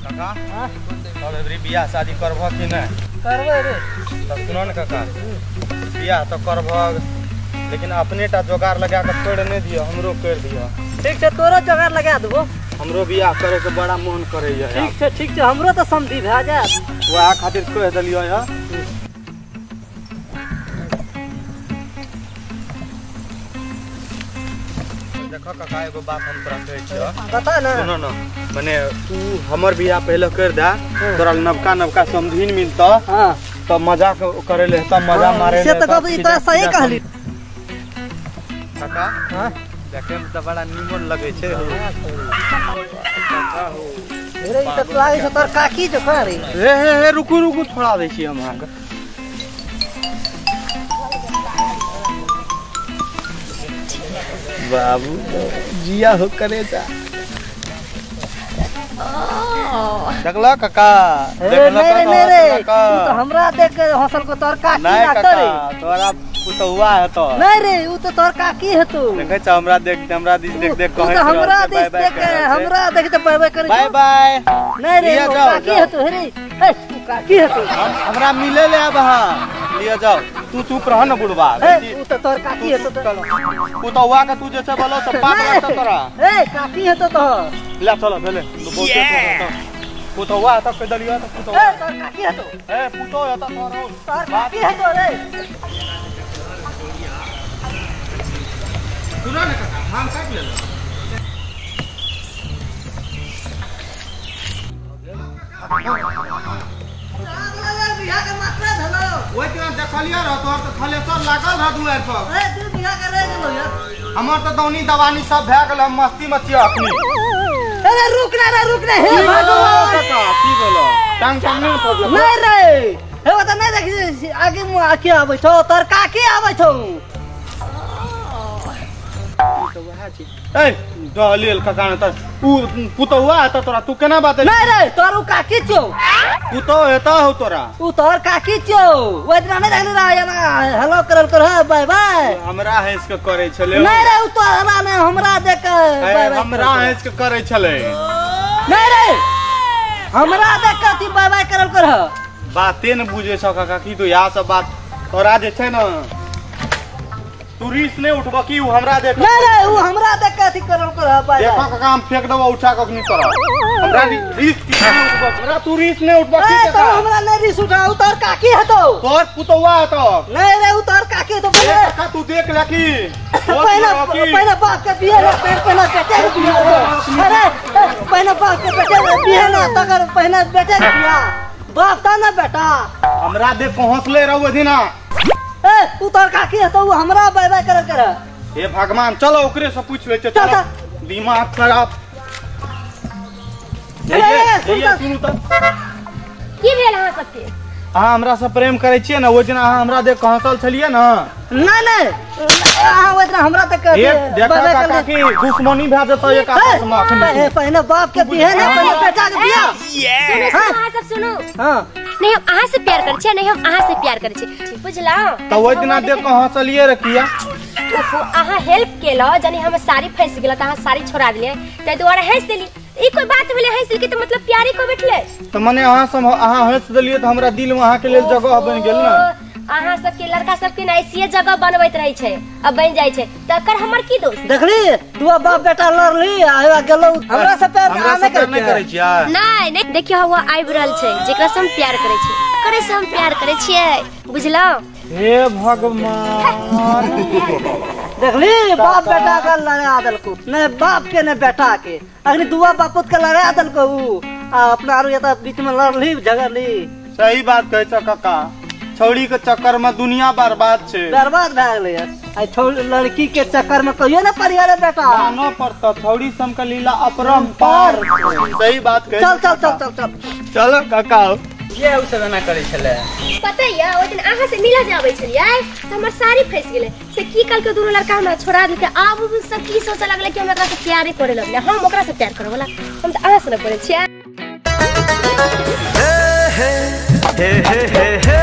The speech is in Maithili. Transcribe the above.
काका तब एबरी बियाह शादी करबह कि नहीं? करबै रे। तब सुनो ने काका, बियाह तो करबह लेकिन अपने टा जोगार लगा के छोड़ नहीं दियो, हमरो कर दियो। ठीक छै, तोरो जोगार लगा देबो। हमरो बियाह करे के बड़ा मन करैया। ठीक छै ठीक छै, हमरो तो समझी भए जायत, वएह खातिर कह देलियो है। देखो काका एगो बात हम तोरा कहै छियौ। बता ना। सुनो ना, मने तू हमर बियाह पहले कर दे, तोरा नवका नवका समधिन मिलतौ। हां तब मजा करे ले, तब मजा मारे से। तो ई तो सही कहली काका। हां देखे में तो बड़ा निमन लगे छै। काका हो रे, ई तो लागै छै तोर काकी जो करे। हे हे हे रुकू रुकू, छोड़ा दै छी हम अहाँके। बाबू जिया हो करे जा। देखला काका, देखला रे, तू तो हमरा देख के हंसल को तोर काकी ना करे। तोरा पुतहुआ है तो नहीं रे, उ तो तोर काकी है। तू देखै छ हमरा देख, हमरा दिस देख देख कहै। हमरा दिस देख, हमरा देख त बाय बाय करे। बाय बाय। नहीं रे, उ काकी है तू। रे ए, तू काकी है तू। हमरा मिले ले अब। हां लिया जाओ, तू चुप रह न बुढ़वा। उ तो तोर काकी है तो। पुतहुआ के तू जैसे बोलो तो पाप लगता तोरा। ए काकी है तो तोर। ले चलो भेले बहुत पुतहुआ त कह देलियो त पुतहुआ। ए तोर काकी है तो। ए पुतहु है त तोर। तोर काकी है तो रे। सुनो ने काका, धान काटि लेलो। ओहि दिना देखलियो रह तोहर तऽ थलेसर लागल रह दुआरि पर। ए 2 बीघा के रह गेलो यार। हमर तऽ दौनी दवानी सब भए गेल, हम मस्ती मे छियै अखनी। अरे रुक ना रे, रुक ना। हे भगवान काका की भेलो? टांग टांग नहि पड़लो? नहीं रे, हे बता नहीं देखी आगे मुँह आके आबै छौ, तोर काकी आबै छौ। ए दहलियल काका ने त उ पुतहुआ हेतौ तोरा, तू केना बात? नहीं रे, तोर उ काकी छौ। पुतहु हेतौ हौ तोरा। उ तोर काकी छौ। ओइ दिना नहीं देखली रह एना हेलो करल कर है बाय बाय। हमरा हंस के करै छलै। नहीं रे, उ तोरा नै, हमरा देख के बाय बाय। हमरा हंस के करै छलै। नहीं रे, हमरा देख के ती बाय बाय करल कर। बाते न बुझै छौ काका की तो इएह सब बात तोरा जे छै न, तू रीस नहीं उठब की उ हमरा देख। नहीं रे, उ हमरा देख के अथी करल कर बाय। देखो काका हम फेंक देबो उठा के अखनी तोरा। हमरा रीस की नहीं उठब, हमरा तू रीस नहीं उठब की? तो हमरा नहीं रीस उठा, उ तोर काकी हेतौ। तोर पुतौआ हेतौ। नहीं रे, उ तोर काकी हेतौ। काका तू देख ले की पहले पहले बाप के बियाह रे, पहले बेटे के बियाह। अरे पहले बाप के बेटे के बियाह ना, तकर पहले बेटे के बियाह। बाप ता ना बेटा। हमरा देख हंसले रहू दिना। ए तू तोर काकी है तो हमरा बाय बाय करल कर। हे भगवान, चलो ओकरे से पूछ ले। चलो दिमाग खराब। सुनू त की भेल अहाँ सबके? अहाँ हमरा से प्रेम करै छियै ने, ओहि दिन अहाँ हमरा देख हंसल छलियै ने। नहीं नहीं, अहाँ ओहि दिन हमरा देख देखा काका की दुश्मनी भए जेतौ एक आपस में अखनी। पहले बाप के बियाह ने, पहले बेटा के बियाह। सुनू अहाँ सब सुनू। हां नहीं हम अहाँ से प्यार करै छियै, नहीं हम अहाँ से प्यार करै छियै, बुझलौ? त ओहि दिना देख के हंसलियै रे किया? ओहो अहाँ हेल्प केलौ, जानी हम साड़ी फंसि गेल त अहाँ साड़ी छोड़ा देलियै, ताहि दुआरे हंसि देली। ई कोई बात भेलै? हंसि देलकै त मतलब प्यारे को बैठले। त मने अहाँ सब अहाँ हंसि देलियै त हमरा दिल में अहाँ के लेल जगह बनि गेल ने। अहाँ सबके लड़का सबके ने ऐसिए जगह बनबैत रहै छै, अब बनि जाइ छै, तकर हमर की दोष? देखली तू बाप बेटा लड़ली आ गेलौ हमरा से प्यार नहि करै छियै। नहीं नहीं, देखियो वो आबि रहल छै जेकरा से हम प्यार करै छियै, करे से हम प्यार करै छियै, बुझलौ? हे भगवान, देखली बाप बेटा के लड़ा देलको, नहीं बाप के नहीं बेटा के, अखनी दुआ बापुत के लड़ा देलको उ, आ अपना आरु एता बीच में लड़ली झगड़ली। सही बात कहै छ काका, छौड़ी के चक्कर में दुनिया बर्बाद छै। बर्बाद भए गेलै यार। आई छौड़ी लड़की के चक्कर में कहियो ना पड़िया रे बेटा। मानो पड़ता छौड़ी सम के लीला अपरंपार। सही बात कहै। चल चल चल चल चल चलो काका। ये उ सब एना करै छलै पता या? ओइ दिन अहाँ से मिला जाबै छलियै त हमर साड़ी फंसि गेलै, से की कल के दुनू लड़का हमरा छोड़ा देलकै। आब उ सब की सोचऽ लगलै कि हम एकरा से प्यारे करे लगलै, हम ओकरा से प्यार करऽ वाला, हम त अहाँ से न करै छियै। हे हे हे हे।